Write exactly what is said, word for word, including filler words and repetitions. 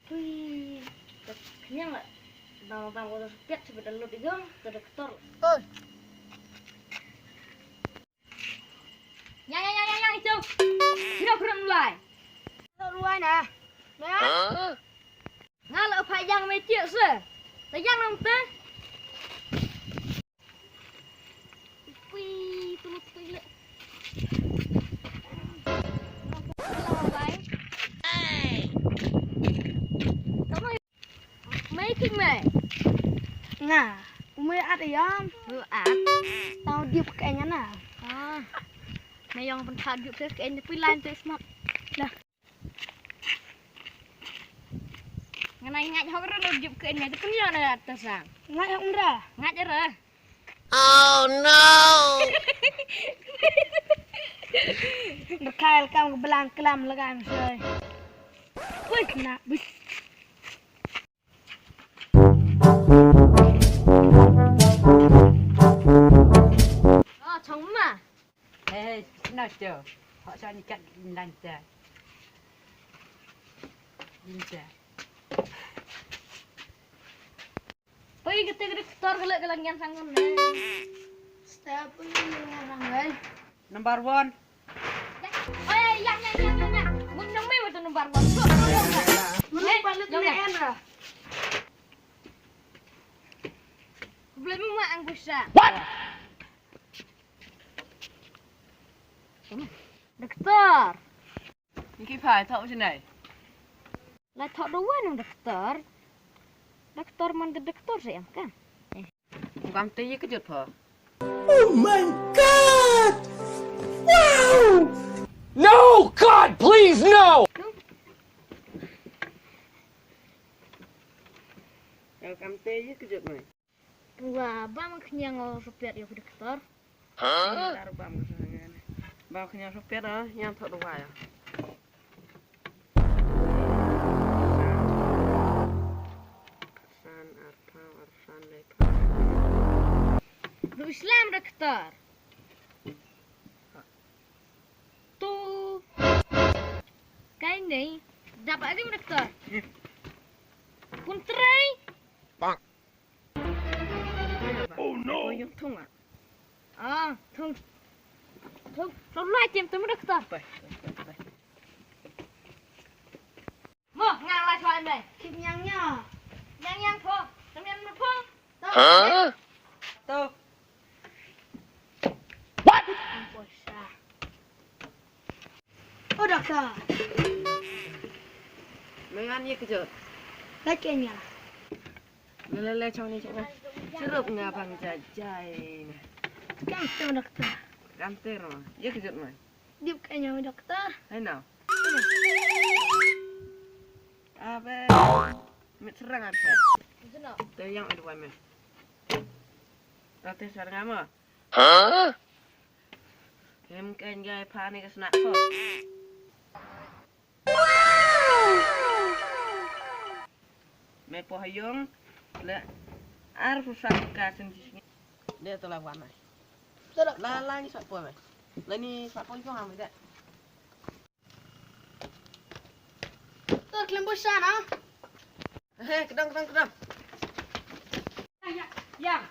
Hui, ta khñiang la. Bang, bang, ko ta piat, sa piat da lut i yong, ta doktor. Oi. Yang, yang, yang, yang, yang, i chong. Kira, kira, mulai. Mulai na. Nga la pha yang me chiah se. Ta yang nong te. Pui, tu tu le. Me ki me. Nga, u me at yong. U at. Tau dip ke nya na. Ah. Me yong pynthad dip ke nya, pui line te smat. Lah. Nga na ngait hok re, no dip ke nya, te pun yong na ta sang. Ngait hok ra. Ngait re. Oh no! Berkail kam ke belang kelam legai mesoi. Wih, na, wih. Oh, chong ma. Hey, hey, na cho. Hok sa ni kat lanta. Lanta. Oi, kata ka doktor ka la, ka la ngian sang ne. Stop, oi, ngian sang ne. Number one. Oi, yang, yang, yang, yang, yang. Mun nang me wa tu number one. Mun nang palu tu ne en ra. Boleh mu ma ang busa. What? Doktor. Ni ki phai thoh u chnai. La thoh da wan doktor. Doktor man da doktor se em ka. Kam te ye kjut pha. Oh my God! Wow! No, God, please, no! Kam te ye kjut mai. Wa, bam khñiang o supiat yo doktor. Hah? Tar bam khñiang. Bam khñiang supiat o, yang thoh dua ya. San, arphaw, arphaw, lephaw. Ru Islam doktor. Tu. Kai nei, dap agi doktor. Pun trai. Oh no! Oh, yung thung ah. Ah, thung. Thung, thung lai chem tu doktor. Pai, pai, pai, pai. Mo, ngang lai chwa em dai. Kip nyang nya. Nyang nyang pho. Tam nyang pho. Hah? Tu. What? Poisa. Oh, doktor. Mengan ye kjut. Lagi nya. Le, le, le, chong ni, chong ni. Chirup nga bang jajai. Kam tu, doktor. Kam tu, ro. Ye kjut mai. Dip ke nya, doktor. Hai no. Abe. Mit serang abe. Te yang ada mai. Rate serang ama. Hah? Hem ken gai pani ke snack ko. Me po hayong le ar fu sa ka sen ji. De to la wa mai. La la ni sa po mai. La ni sa po ko ha mai de. Doktor, klem bosan ah. He, kedang, kedang, kedang. Yang, yang,